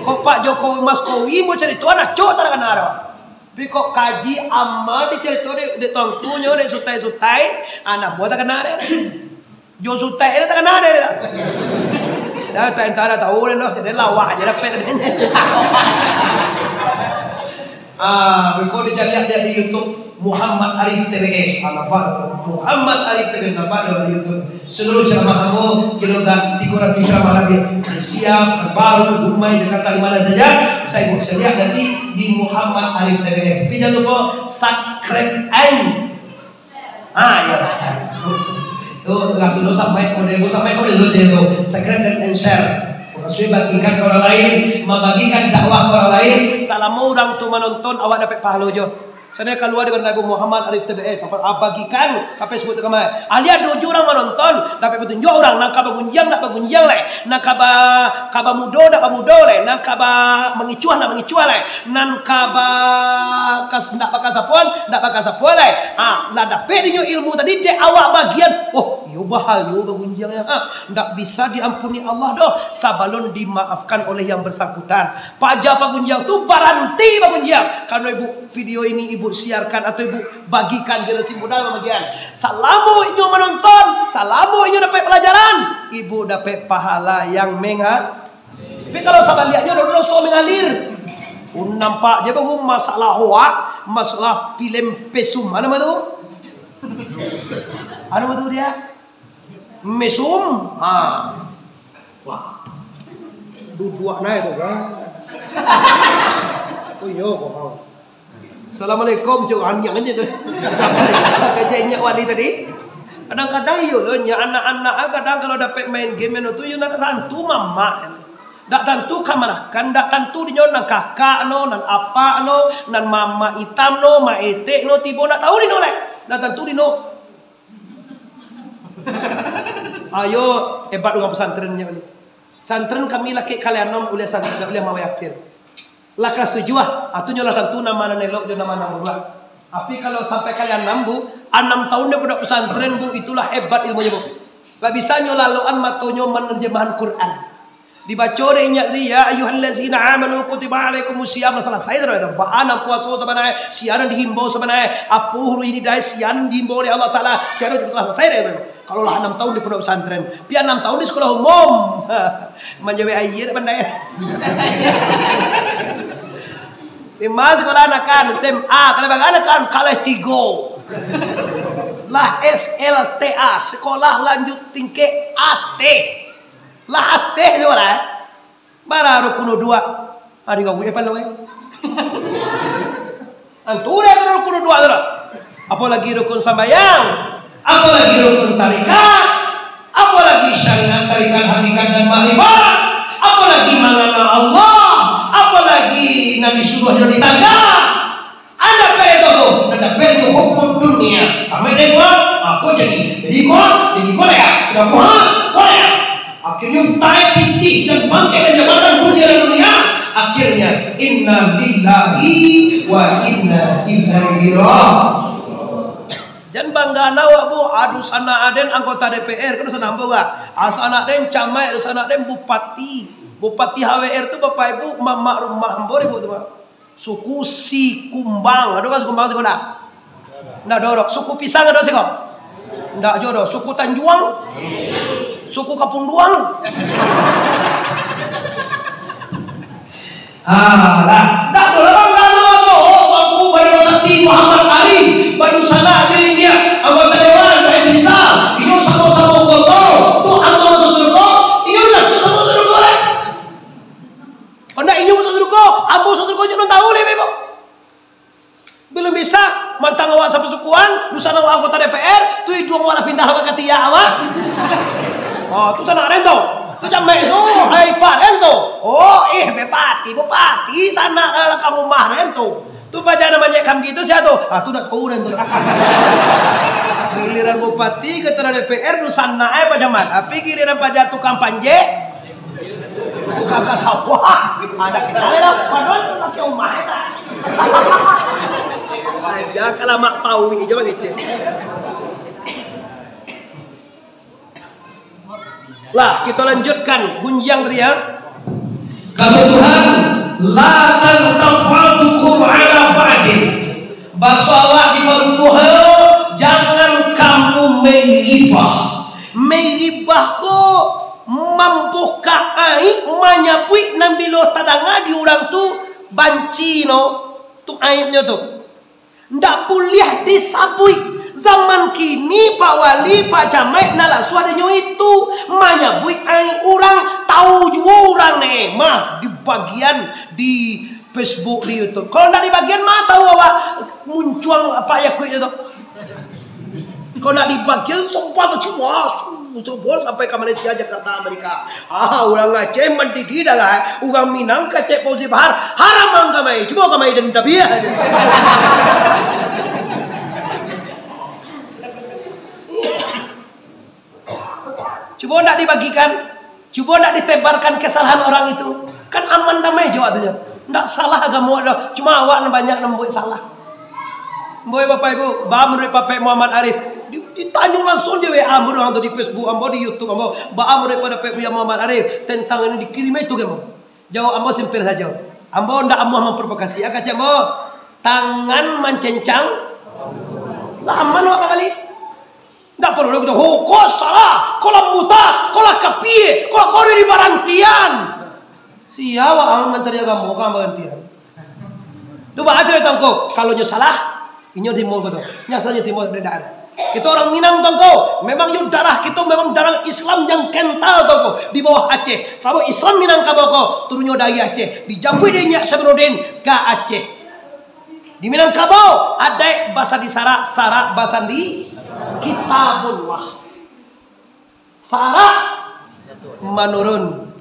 Kok Pak Jokowi, Mas Kowi mau carito, ndak acok takana dek awak. Pi kok Kaji Amal dicarito dek, dek Tuanku nyo, dek sutai-sutai, ah, ndak amuah takana dek. Jo sutai ndak takana dek, dek. Saya tak entah, dah tahu deh, noh. Jadi lawak aja dapek. Ah, beko dicari lihat di YouTube Muhammad Arif T B S. Ah, nampak tu? Muhammad Arif T B S, nampak tu di YouTube. Seluruh ceramah kamu, kilo ga tiga ratus ceramah lagi. Siap, baru, Dumai, Jakarta, di mana saja. Saya bisa lihat nanti di Muhammad Arif T B S. Tapi jangan lupa subscribe and Ah, ya. Tu, lah, tu sampai kemudian, tu sampai kemudian tu je tu. Subscribe dan share. Maksudnya bagikan ke orang lain, membagikan dakwah ke orang lain. Salamo urang tu manonton, awak dapek pahalo jo. Sana kalua di bandar Muhammad Arif T B S, apa, ah, bagikan ka Facebook tu kamai. Alia dojo urang manonton, dapek petunjuk urang, nan ka bagunjiang, nak bagunjiang lai. Nan ka ba-, ka bamudo, nak bamudo lai. Nan ka ba-, mangicuah, nak mangicuah lai. Nan ka ba-, kas-, ndak bakasapuan, ndak bakasapuan lai. Ha, lah dapek dinyo ilmu tadi, dek awak bagian. Oh, iyo bahayo bagunjiang ya. Ha, ndak bisa diampuni Allah doh, sabalun dimaafkan oleh yang bersangkutan. Paja pagunjiang tu baranti bagunjiang. Karano ibu video ini ibu siarkan atau ibu bagikan generasi muda bagian. Salamo inyo manonton, salamo inyo dapek pelajaran, ibu dapek pahala yang menga-, Tapi kalau sabaliaknyo, doso mangalir. Pun nampak je baru masalah hoak, masalah filem Pesum. Anu tu? Anu tu dia? Mesum. Ha. Wah. Duduak naik tu kan. Oh iyo, kau. Assalamualaikum, cik. Anjing aja tu. Assalamualaikum. Kecek nyak wali tadi. Kadang-kadang iyo lo, nyak anak-anak ah, kadang kalau dapek main game anu tu, iyo ndak tantu mamak. Ndak tantu kamanakan, ndak tantu dinyo nan kakak no, nan apak no, nan mamak itam no, mak etek no, tibo ndak tahu dino lai. Ndak tantu dino. Ayo, hebat dengan pesantren nyo ni. Santren kami lakek kalian nom uliah santren, uliah mawai apir. Lah ka satuju ah. Ah, tu nyo lah tantu nama nan elok jo nama nan buruak. Tapi kalau sampai kalian anam, Bu, anam tahun dia pondok pesantren, Bu, itulah hebat ilmunyo, Bu. Lah bisa nyo lalokan matonyo menerjemahkan Quran. Dibaco dek inyo tadi, "Ya ayyuhallazina amanu kutiba alaikumus siyam," lah salasai tu. Baa nan puaso sabananyo, sia nan dihimbau sabananyo, apo huruih ini dai, sia nan dihimbau oleh Allah Taala, sia nan lah salasai dek. Kalau lah anam tahun di pondok pesantren, pi anam tahun di sekolah umum. Manjawek aia dak pandai. Di ma sekolah anakan, S M A, kalau baganak kan, kaleh tigo. Lah S L T A, sekolah lanjut tingkat A T. Lah A T juo lah, eh. Bara rukun wudu? Ari gawi apa lo, eh? Antu dah tu rukun wudu tu lah. Apolagi rukun sambayang, apolagi rukun tarikat, apolagi syariat tarikat hakikat dan makrifat, apolagi mangana Allah, apolagi Nabi suruh jadi tangga. Anda pilih tu, anda pilih tu, Pokok dunia, tamat deh kuat, ah, kau jadi, jadi kuat, jadi kuat ya, sudah kuat, kuat ya. Akhirnya utai pitih dan pangkat dan jabatan pun di dalam dunia. Akhirnya, inna lillahi wa inna ilaihi raji'un. Jan bangga na awak, Bu. Aduh, sanak aden anggota D P R, kan sanak ambo, kan? Ah, sanak den camat, aduh, sanak den bupati. Bupati H W R tu, Bapak Ibu, mamak rumah ambo, Ibu, tu, Pak. Suku Sikumbang. Ado kan Sikumbang siko ndak? Ndak ado doh. Suku Pisang ado siko? Ndak jo doh. Suku Tanjuang? Suku Kapunduang? Alah, ndak ado lah bangga lo tu. Oh, Tuanku Badaro Sakti Muhammad Arif, badunsanak jo india, anggota dewan, Pak Efrizal. Inyo samo-samo koto. Tu ambo masuak surga, inyo ndak tu samo surga lai. Kok ndak inyo masuak surga, ambo masuak surga, inyo nan tahu lai, Bapak. Belum bisa, mantang awak sapasukuan, dunsanak awak anggota D P R, tu iduang awak lah pindah ka katiak awak. Oh, tu sanak den tu. Tu camat tu, ai, ipar den tu. Oh, ih, bupati, bupati, sanak dalam rumah den tu. Tu paja nan manyek kambing tu sia tu? Ah, tu ndak tahu den tu. Giliran bupati, ketua D P R, dunsanak ai, Pak Camat. Tapi giliran paja tukang panjek, tukang ka sawah. Ada kenal lah, padahal laki rumah ya. Aja kalau mak pawi je mangecek. Lah, kita lanjutkan gunjiang tadi ya. Kato Tuhan, la taghtab ba'dukum ala ba'din. Baso awak di parupuhan, jangan kamu menggibah. Menggibah ko mambuka aib, manyabuik nan bilo tadanga di urang tu banci no, tu aibnyo tu. Ndak buliah disabuik. Zaman kini, Pak Wali, Pak Camat, nan lah suah dinyo itu manyabuik aib urang, tahu juo urang ne mah di bagian di Facebook, di YouTube. Kalau ndak dibagian, ma tahu awak muncuang Pak Yakuik tu. Kalau ndak dibagian, sumpah tu cuas. Cubo sampai ka Malaysia, Jakarta, Amerika. Ah, urang Aceh mandidi dah lah. Urang Minang kacek Fauzi Bahar, haram ang kamai. Cubo kamai dan tabiah aja. Cubo ndak dibagikan, cubo ndak ditebarkan kesalahan orang itu. Kan aman damai jo awak tu nyo. Ndak salah agamo ado, cuma awak nan banyak nan buek salah. Boy, Bapak Ibu, ba manuruik Papek Muhammad Arif. Di-, ditanyo langsung di W A ambo, urang tu di Facebook ambo, di YouTube ambo. Ba manuruik Papek Buya Muhammad Arif tentang ini dikirim itu ka ambo. Jawab ambo simpel sajo. Ambo ndak amuah memprovokasi. Kecek ambo, tangan mancencang. Lah aman awak babali. Ndak paralu kito, "Ho, ko salah, ko lah buta, ko lah kapie, ko lah kori di barantian." Sia awak ang mancari agamo ka barantian. Tu baa caro Tuangku, kalau nyo salah, inyo timo ko tu. Nyo salah nyo timo, ndak ado. Kito urang Minang Tuangku, memang yo darah kito memang darah Islam yang kental Tuangku di bawah Aceh. Sabab Islam Minangkabau ko turunnyo dari Aceh, dijapuik dek Nyiak Sabarudin ka Aceh. Di Minangkabau, adaik basandi sarak, sarak basandi Kitabullah. Sarak manurun.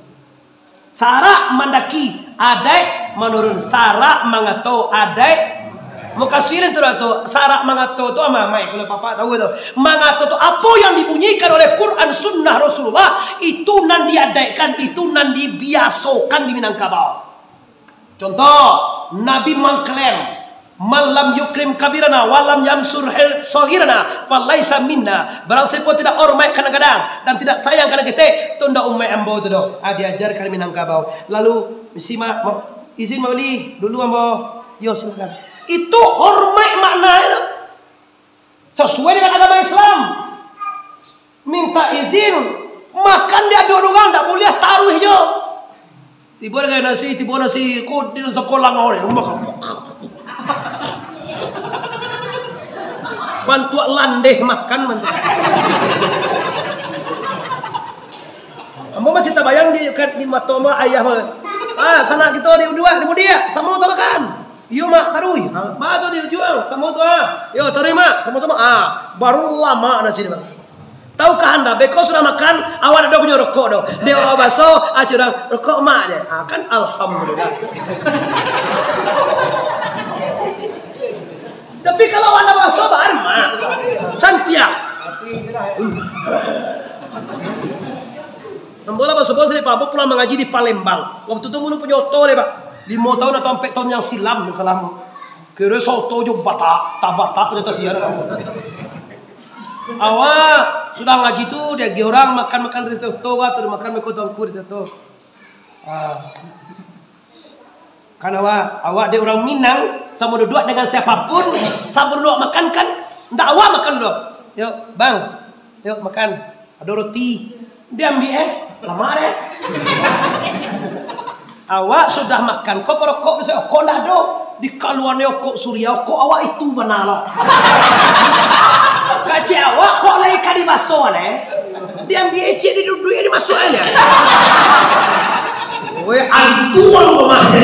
Sarak mandaki, adaik manurun. Sarak mangato, adaik mukasirin tu lah tu. Sarak mangato tu amai-amai, kalau Bapak tahu tu. Mangato tu apo yang dibunyikan oleh Quran Sunnah Rasulullah, itu nan diadaikkan, itu nan dibiasokan di Minangkabau. Contoh, Nabi mangklaim, "Man lam yukrim kabirana wa lam yamsur hil-, sohirana, falaisa minna." Barang siapo tidak hormat ka nan gadang dan tidak sayang ka nan ketek, tu ndak umaik ambo tu doh. Ah, diajarkan Minangkabau. Lalu, simak, ma-, izin mambali dulu ambo. Yo, silakan. Itu hormat makna itu. Sasuai dengan agama Islam. Minta izin makan di adok urang, ndak buliah taruih jo. Tibo dengan nasi, tibo nasi, ko di sekolah ngau ni, makan. Mantuak landeh makan, mantuak. Ambo masih tabayang di, di mato ambo ayah ambo. Ah, sanak kito di Uduak, di Mudiak, samo tu makan. Iyo, Mak, taruih. Ha, Mak tu di ujuang, samo tu, ah. Yo, taruih, Mak, samo-samo. Ah, baru lamak nasi dimakan. Tahukah Anda, beko sudah makan, awak ndak punyo rokok doh. Dek awak baso, ah, curang, "Rokok, Mak," je. Ah, kan alhamdulillah. Tapi kalau awak ndak baso, baa mah. Santiak. Ambo lah baso-baso di Pak Ambo pulang mangaji di Palembang. Waktu tu ulun punyo oto lai, Pak. Limo tahun atau ampek tahun yang silam, ndak salah. Kiro oto jo batak, tak batak punyo tasian. Awak sudah ngaji tu, diagiah urang makan-makan di oto, atau makan mako tuangku di oto. Ah. Kan awak, awak dek urang Minang, samo duduak dengan siapapun, samo duduak makan kan, ndak awak makan dulu. Yo, bang, yo makan. Ado roti. Diambiak, eh, lamak deh. Awak sudah makan, kok parokok bisa, kok ndak ado. Dikaluan okok Surya, okok awak itu bana lo. Kecek awak, kok lai ka dibaso, neh? Diambiak ecek, diduduak, dimasuak aja. Weh, antuang rumah je.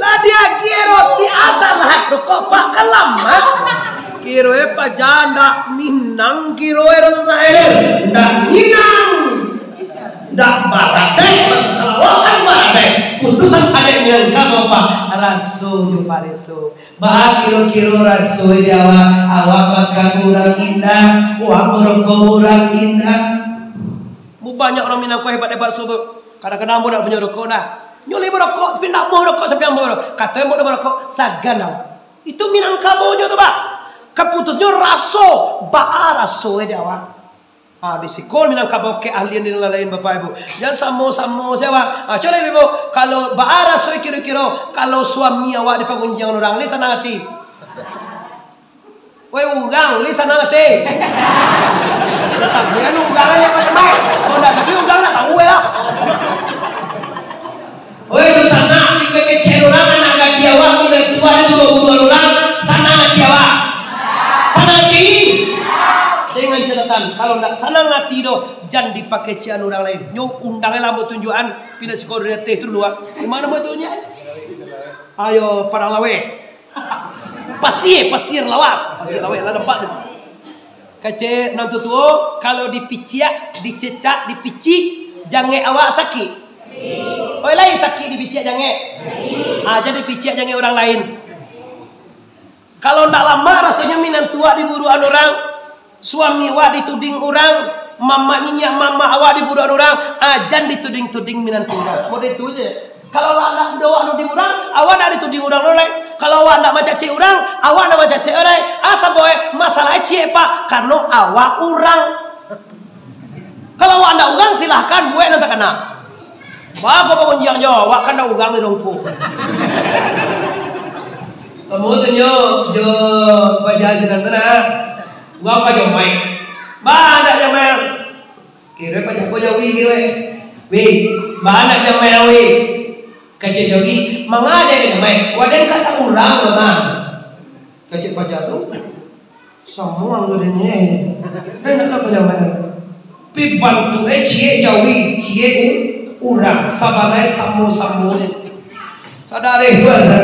Lah diagiah roti asal lah, kok pakan lamak. Kiro e paja ndak Minang, kiro e roti sahaja. Ndak Minang. Ndak baradai, maksud kalau kan baradai. Putusan adat Minangkabau, Pak. Raso jo pareso. Baa kiro-kiro raso di awak, awak makan urang indak, awak marokok urang indak. Mu banyak urang Minang ko hebat-hebat subuh. Kadang-kadang ambo ndak punyo rokok nah. Nyo lai marokok, tapi ndak amuah marokok sampai ambo. Kato ambo ndak marokok, sagan awak. Itu Minangkabau nyo tu, Pak. Kaputusnyo raso, baa raso di awak. Ah, di siko Minangkabau keahlian di nan lain, Bapak Ibu. Jan samo-samo sajo, Pak. Ah, cubo, Ibu, kalau baa raso kiro-kiro, kalau suami awak dipagunjiang urang, lai sanang ati. Weh, urang, lai sanang ati. Lah, sampean urang aja macam baik. Kalau ndak sampean urang ndak tahu lah. Oi, dunsanak, dipakecekan urang anak gadih awak, minantu awak, diburu-buru urang, sanang ati awak? Sanang ati? Dengan catatan, kalau ndak sanang ati doh, jan dipakecekan urang lain. Nyo undang lah ambo tunjuakan, pindah siko dari ateh tu dulu, ah. Di mana ambo tunjuakan? Ayo, Padang Laweh. Pasir, Pasir Lawas, Pasir Laweh, lah nampak tu. Kecek nan tutuo, kalau dipiciak, dicecak, dipicik, jangek awak sakik? Oi, lai sakik dipiciak jangek? Ah, jadi piciak jangek urang lain. Kalau ndak lamak rasonyo minantu awak diburuan urang, suami awak dituding urang, mamak niniak mamak awak diburuan urang, ah, jan dituding-tuding minantu urang. Model itu je. Kalau lah ndak doa nuding urang, awak ndak dituding urang doh lai. Kalau awak ndak mancacek urang, awak ndak mancacek urang lai. Ah, sabo, eh, masalah ciek, Pak, karano awak urang. Kalau awak ndak urang, silahkan buek nan takana. Bago pagunjiang jo, awak kan ndak urang di dongko. Samo tu nyo, jo paja sinan tu nah. Urang ka jamaik. Ba, ndak jamaik. Kiro paja ko jawi kiro, eh. Weh, baa ndak jamaik, weh? Kecek jawi, manga dek jamaik? Waden kata urang mah. Kecek paja tu, samuang tu dek ni, eh. Eh, ndak lah ka jamaik. Pi bantu, eh, ciek jawi, ciek u-, urang. Sabanai samo-samo ni. Sadari puasa.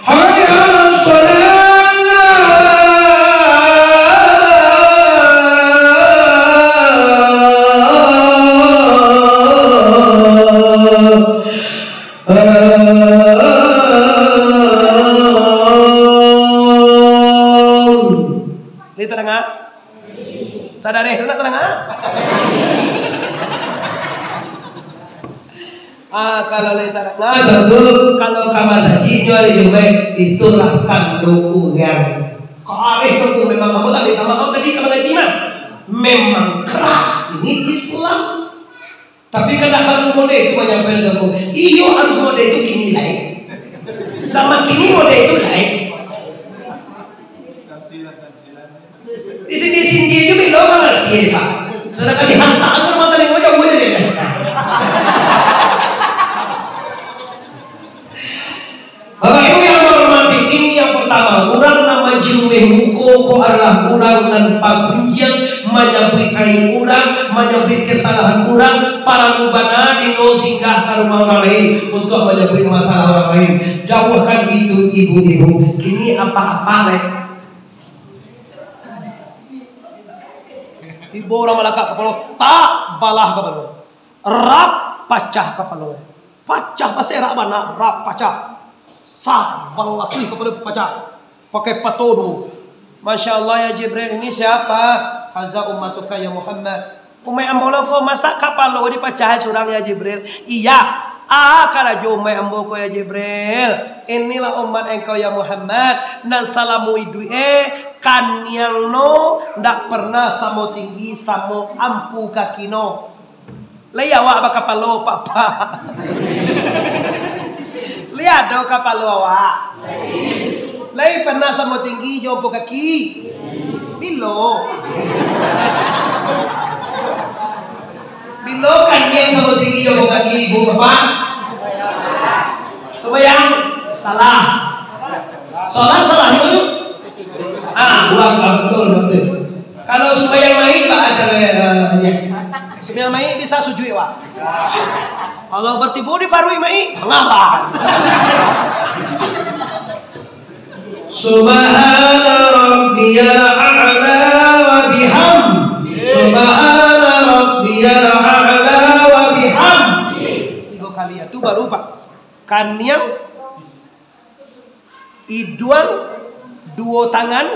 Hayya alas shalah. Lai tadanga? Sadari tu ndak tadanga? Ah, kalau lai tadanga, tantu kalau ka masajik nyo ari Jumaik, itulah tando urang. Kareh tu memang, ambo tak minta maaf tadi ka mangaji mah. Memang keras ini Islam. Tapi kan ndak paralu model itu manyampaikan aku. Iyo, harus model itu kini lai. Zaman kini model itu lai. Di sini-sini aja bilo mangarti ya, Pak. Sedangkan dihantak aja rumah tadi, kau jauh aja deh. Bapak Ibu yang hormati, ini yang pertama, urang nan manjilumeh muko ko adalah urang nan pagunjiang, manyabuik aib urang, manyabuik kesalahan urang, paralu bana dino singgah ka rumah urang lain untuak manyabuik masalah urang lain. Jauhkan itu ibu-ibu. Kini apak-apak lai. Tibo urang malakak kapalo, tak balah kapalo. Rap, pacah kapalo. Pacah baserak bana, rap, pacah. Sah, bang latuih kapalo pacah. Pakai pato duo. Masya Allah ya Jibril, ini siapa? Haza ummatuka ya Muhammad. Umaik ambo lo ko, masa kapalo dipacah surang ya Jibril? Iya. Ah, karajo umaik ambo ko ya Jibril. Inilah umat engkau ya Muhammad, nan salamo iduik e, kaniang no ndak pernah samo tinggi samo ampu kaki no. Lai awak bakapalo, Pak-pak? Lai ado kapalo awak? Lai pernah samo tinggi jo ampu kaki? Bilo? Bilo kaniang samo tinggi jo ampu kaki, Ibu, Bapak? Sumbayang? Salah. Salat salah juga tu? Ah, buat, ah, betul, betul. Kalau sumbayang maik, ba acara, eh, nya. Sumbayang maik bisa sujuik, wak. Kalau bertibu di paruik maik, ngapa? Subhana rabbiyal a'la wa biham. Subhana rabbiyal a'la wa biham. Tiga kali ya, tu baru, Pak. Kaniang, iduang, duo tangan,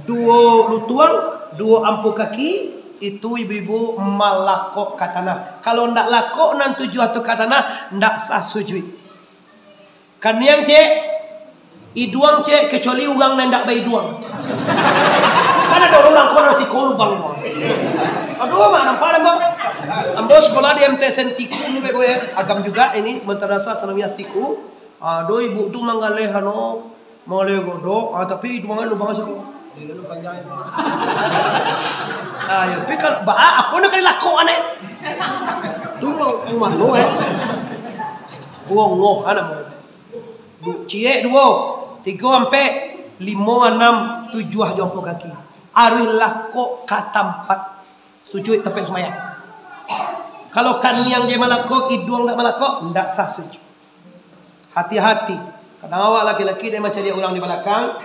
duo lutuang, duo ampu kaki, itu ibu-ibu malakok ka tanah. Kalau ndak lakok nan tujuah tu ka tanah, ndak sah sujuik. Kaniang, cek, iduang, cek, kecuali urang nan ndak baiduang. Kan ado urang ko nan siko lubang tu. Aduh, mak nampak dah, Bang. Ambo sekolah di M T S N Tiku ni, Bebo, ya. Agam juga ini, Madrasah Sanawiyah Tiku. Ado ibu tu manggaleh anu, manggaleh godok, ah, tapi iduang lubang siko. Ah, ya, tapi kalau ba, apo nak kali lakok ane? Tu mau, mau mano, eh? Wongoh, ah, namo itu. Du-, ciek duo, tigo ampek, limo anam, tujuah jo ampu kaki. Aruih lakok ka tampat sujuik, tampek sumbayang. Kalau kaniang je malakok, iduang ndak malakok, ndak sah sujuik. Hati-hati. Kadang awak laki-laki dia mancari urang di balakang,